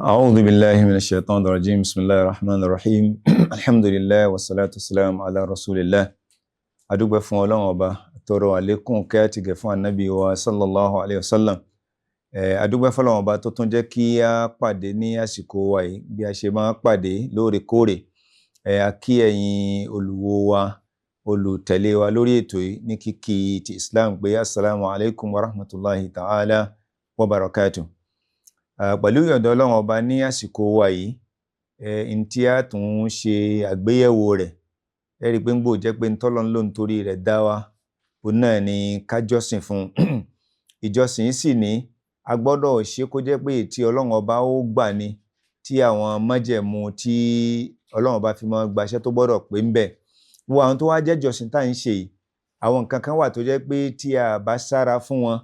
أعوذ بالله من الشيطان الرجيم. بسم الله الرحمن الرحيم. الحمد لله والصلاة والسلام على رسول الله. Adúpẹ́ fún Ọlọ́run Ọba, tọrọ àlékún kẹ́ àti gẹ̀ fún Ànábì wa sallallahu alayhi wa sallam. Adúpẹ́ fọ́lọ́run Ọba tó tún jẹ́ kí a pàdé ní àsìkò wa yìí bí a ṣe máa ń pàdé lóòrèkóòrè. A kí ẹ̀yin olùwò wa, olùtẹ̀lé wa lórí ètò yìí ní kíkí ti Islam pé assalamu alaikum wa rahmatulahi ta'ala wa barakatuh. Pẹ̀lú ìyọ̀ǹda Ọlọ́run Ọba, ní àsìkò wa yìí, n tí a tún ṣe àgbéyẹ̀wò rẹ̀, ẹ rí i pé ń gbò jẹ́ pé ntọ́lọ́run ló ń torí rẹ̀ dá wa, òun náà ni ká jọ́sìn fún un. Ìjọsìn sì ní a gbọ́dọ̀ ṣe kó jẹ́ pé tí Ọlọ́run Ọba ó gbà ni, tí àwọn májẹ̀mú tí Ọlọ́run Ọba fi máa gbaṣẹ́ tó gbọ́dọ̀ pé ń bẹ̀. Gbogbo àwọn tó wá jẹ́ ìjọsìn tá à ń ṣe yìí, àwọn nǹkan kan wà tó jẹ́ pé tí a bá sára fún wọn,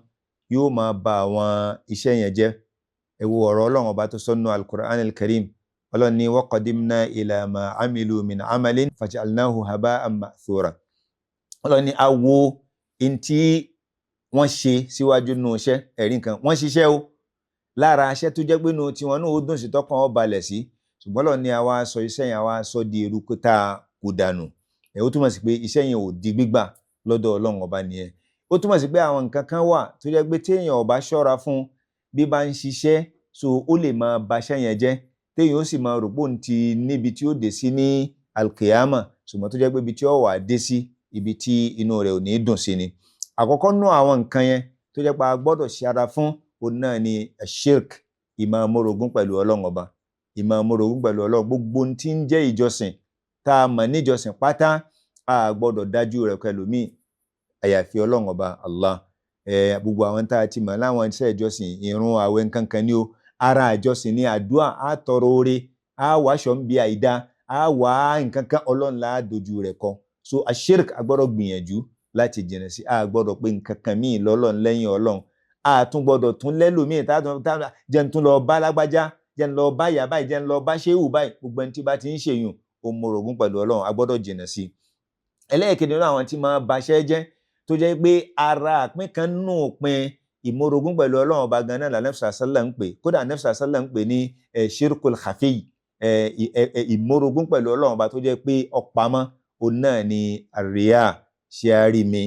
yóò máa ba àwọn iṣẹ́ yẹn jẹ́. Ẹ wo ọ̀rọ̀ Ọlọ́run Ọba tó sọ nínú Al-Qur'an al-Karim. Ọlọ́run ní wa qadimna ila ma amilu min amalin faj'alnahu haba'an ma'thura. Ọlọ́run ní a wo n tí wọ́n ṣe síwájú nínú iṣẹ́. Ẹ̀rí nǹkan wọ́n ṣiṣẹ́ o, lára iṣẹ́ tó jẹ́ pé inú tiwọn náà ó dùn sí, tọkàn ó balẹ̀ sí, ṣùgbọ́n Ọlọ́run ní a wá sọ iṣẹ́ yẹn, a wá sọ di eruku tá a kò dànù. Ẹ̀ ó túmọ̀ sí pé iṣẹ́ yẹn ò di gbígbà lọ́dọ̀ Ọlọ́run Ọba nìyẹn. Ó túmọ̀ sí pé àwọn nǹkan kan wà tó jẹ́ pé téèyàn ò bá ṣọ́ra fún bí bá ń ṣiṣẹ́, so ó lè máa baṣẹ́ yẹn jẹ́, téèyàn ó sì máa rò pé òun ti níbi tí ó dé sí ní alkiyama, ṣùgbọ́n tó jẹ́ pé ibi tí ó wà dé sí, ibi tí inú rẹ̀ ò ní dùn sí ni. Àkọ́kọ́ nú àwọn nǹkan yẹn tó jẹ́ pé a gbọ́dọ̀ ṣe ara fún, òun náà ni shirk, ìmáa mórogún pẹ̀lú Ọlọ́run Ọba. Ìmáa mórogún pẹ̀lú Ọlọ́run, gbogbo ohun tí ń jẹ́ ìjọsìn tá a mọ̀ níjọsìn pátá, a gbọ́dọ̀ dájú rẹ̀ pẹ̀lú míì àyàfi Ọlọ́run Ọba Allah. Gbogbo àwọn tá a ti mọ̀ láwọn iṣẹ́ ìjọsìn, ìrun, àwẹ̀, nǹkankan ní o. Ara ìjọsìn ní àdúà, á tọrọ oore, á wàṣọ ń bi àìda, á wà nǹkan kan, Ọlọ́run là á dojú rẹ̀ kọ. So ashirk, a gbọ́dọ̀ gbìyànjú láti jìnnà sí. A gbọ́dọ̀ pé nǹkan kan míì lọ́lọ́run lẹ́yìn Ọlọ́run. A tún gbọ́dọ̀ tún lẹ́lòmíì tá a jẹ́ ń tún lọ bá lágbájá, jẹ́ ń lọ bá ìyá báyìí, jẹ́ ń lọ bá ṣéwù báyìí. Gbogbo ẹni tí bá ti ń ṣèyùn, ó morogún pẹ̀lú Ọlọ́run. A gbọ́dọ̀ jìnnà sí. Ẹlẹ́ẹ̀kejì nínú àwọn tí máa baṣẹ́ jẹ́, tó jẹ́ pé ara àpín kan nù pin ìmorogún pẹ̀lú Ọlọ́run Ọba gan náà lànàfíà sálà ń pè. Kódà nafsa sálà ń pè ní shirkul khafi, ìmorogún pẹ̀lú Ọlọ́run Ọba tó jẹ́ pé ọ̀pamọ́, òun náà ni àríyá, ṣe á rí mi.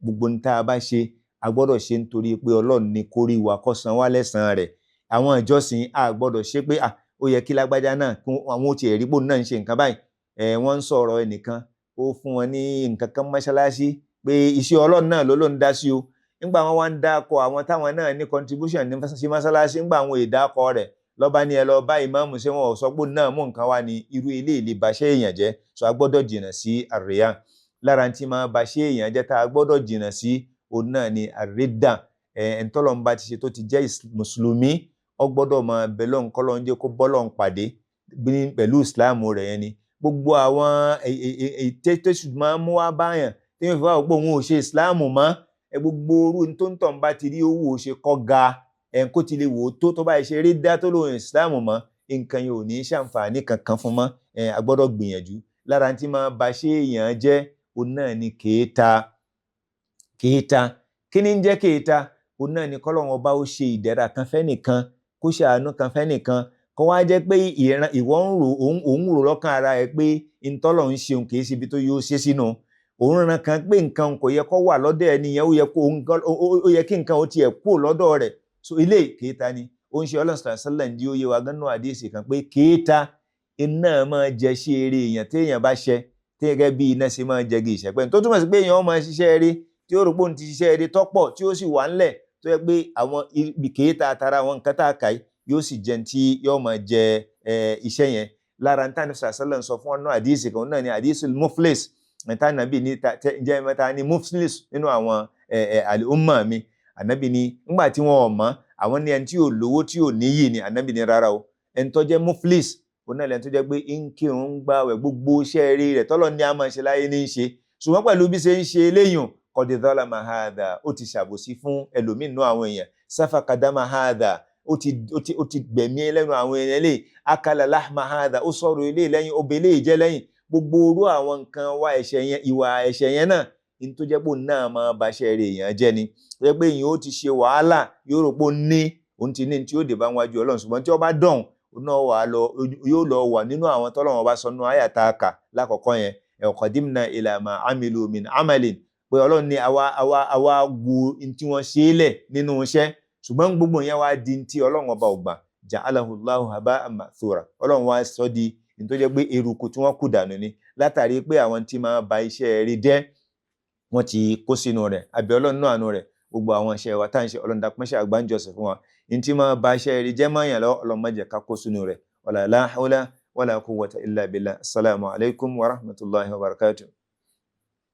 Gbogbo ní tá a bá ṣe, a gbọ́dọ̀ ṣe nítorí pé Ọlọ́run ní kó rí wa, kó san wá lẹ́san rẹ̀. Àwọn ìjọsìn, a gbọ́dọ̀ ṣe pé ó yẹ kí lágbájá náà kí àwọn ó tiẹ̀ rí pò náà ń ṣe nǹkan báyìí. Wọ́n ń sọ̀rọ̀ ẹnìkan, ó fún wọn ní nǹkan kan mọ́ṣáláṣí pé iṣẹ́ Ọlọ́run náà ló ń dá sí o. Nígbà wọn wá ń dákọ àwọn táwọn náà ní contribution ní sí mọ́ṣáláṣí, nígbà àwọn ìdákọ rẹ̀ lọ́ba ní ẹ lọ bá ìmáàmù, ṣé wọn ò sọ pé náà mú nǹkan wá ní? Irú ilé ìlè bàṣẹ́ èèyàn jẹ́. So a gbọ́dọ̀ jìnnà sí àríyá. Lára tí máa bàṣẹ́ èèyàn jẹ́ tá a gbọ́dọ̀ jìnnà sí, òun náà ni àrídà. Ẹ̀ńtọ́lọ́run bá ti ṣe tó ti jẹ́ mùsùlùmí, ó gbọ́dọ̀ máa bẹ lọ́hùn kọ́lọ́hun jẹ́ kó bọ́lọ́hun pàdé pẹ̀lú ìsìláàmù rẹ̀ yẹn ni. Gbogbo àwọn tẹ́sù máa ń mú wá báyàn tí wọ́n fi wá pé òun ò ṣe ìsìláàmù mọ́, gbogbo orú tó ń tọ̀ ń bá ti rí owó ṣe kọ́ ga ẹ̀ kó ti lè wò ó tó bá ṣe rí dá tó lóun ìsìláàmù mọ́, nǹkan yẹn ò ní ṣàǹfààní kankan fún mọ́. A gbọ́dọ̀ gbìyànjú. Lára tí máa ba ṣe èèyàn jẹ́, òun náà ni kéèta. Kéèta, kí ni ń jẹ́ kéèta? Òun náà ni kọ́lọ́run Ọba ó ṣe ìdẹ̀ra kan fẹ́nìkan, kó ṣàánú kan fẹ́nìkan, kó wá jẹ́ pé ìwọ ń rò, òun rò lọ́kàn ara ẹ pé ntọ́lọ̀ ń ṣeun kì í ṣe ibi tó yóò ṣe sínú òun ran kan, pé nǹkan kò yẹ kó wà lọ́dọ̀ ẹni yẹn, ó yẹ kí nǹkan ó tiẹ̀ kúrò lọ́dọ̀ rẹ̀. So ilé kéèta ni. Ó ń ṣe Ọlọ́run sàlẹ̀ ní ó yé wa gánà àdéhìsì kan pé kéèta iná máa jẹ sí eré èèyàn téèyàn bá ṣẹ, gẹ́gẹ́ bí iná ṣe máa jẹgi ìṣẹ́pẹ́. Tó túmọ̀ sí pé èèyàn máa ṣiṣẹ́ eré tí ó rò pé òun ti ṣiṣẹ́ eré tọ́pọ̀, tí ó sì wà ńlẹ̀, tó yẹ pé àwọn ibi kéèta tara àwọn nǹkan tá a kà yìí yóò sì jẹun tí yóò máa jẹ iṣẹ́ yẹn. Lára níta ní sàṣẹlẹ̀ ń sọ fún ọ̀nà àdìsí kan náà ni àdìsí muflis níta nàbì ní jẹ́ mẹ́ta ní muflis nínú àwọn àlùmọ̀ mi. Ànábì ní nígbà tí wọn ò mọ̀, àwọn ní ẹni tí ò lówó, tí ò níyì ni. Ànábì ní rárá o, ẹni tó jẹ́ muflis, òun náà lẹni tó jẹ́ pé ń kírun, ń gbààwẹ̀, gbogbo iṣẹ́ eré rẹ̀ tọ́lọ́ ní a máa ṣe láyé ní í ṣe, ṣùgbọ́n pẹ̀lú bí ṣe ń ṣe eléyùn, kọ́dé dọ́là mahada, ó ti ṣàbòsí fún ẹlòmíín nú àwọn èèyàn, sáfà mahada, ó ti gbẹ̀mí lẹ́nu àwọn èèyàn lè, akala lahma hada, ó sọ̀rọ̀ ilé lẹ́yìn, obìnrin lè jẹ́ lẹ́yìn. Gbogbo orú àwọn nǹkan wá ẹ̀ṣẹ̀ yẹn, ìwà ẹ̀ṣẹ̀ yẹn náà ní tó jẹ́ pé òun náà máa baṣẹ́ rẹ̀ èèyàn jẹ́ ni. Tó jẹ́ pé èèyàn ó ti ṣe wàhálà, yóò rò pé ó ní Òun ti ní tí ó dé bá wájú Ọlọ́run, ṣùgbọ́n tí ó bá dọ̀hún, òun náà wà lọ, yóò lọ wà nínú àwọn tọ́lọ́run ọba sọ nínú àyà tá a kà lákọ̀ọ́kọ́ yẹn, qadimna ila ma amilu min amalin, pé Ọlọ́run ní àwa wo n tí wọ́n ṣe é lẹ̀ nínú iṣẹ́, ṣùgbọ́n gbogbo yẹn wá di tí Ọlọ́run ọba ò gbà. Ja'alahu Allahu haba'an ma'thura, Ọlọ́run wá sọ di ní tó jẹ́ pé eruku tí wọ́n kù dànù ni, látàrí pé àwọn tí máa ba iṣẹ́ rí jẹ́ wọ́n ti kó sínú rẹ̀. Àbí Ọlọ́run náà àánú rẹ̀, gbogbo àwọn iṣẹ́ wa tá à ń ṣe, Ọlọ́run dákun má ṣe àgbáńjọsìn fún wa. Ní tí máa ba iṣẹ́ rí jẹ́ mọ́yàn lọ́wọ́, Ọlọ́run má jẹ́ ká kó sínú rẹ̀. Wala la hawla wala quwwata illa billah. Assalamu alaikum wa rahmatullahi wa barakatuh.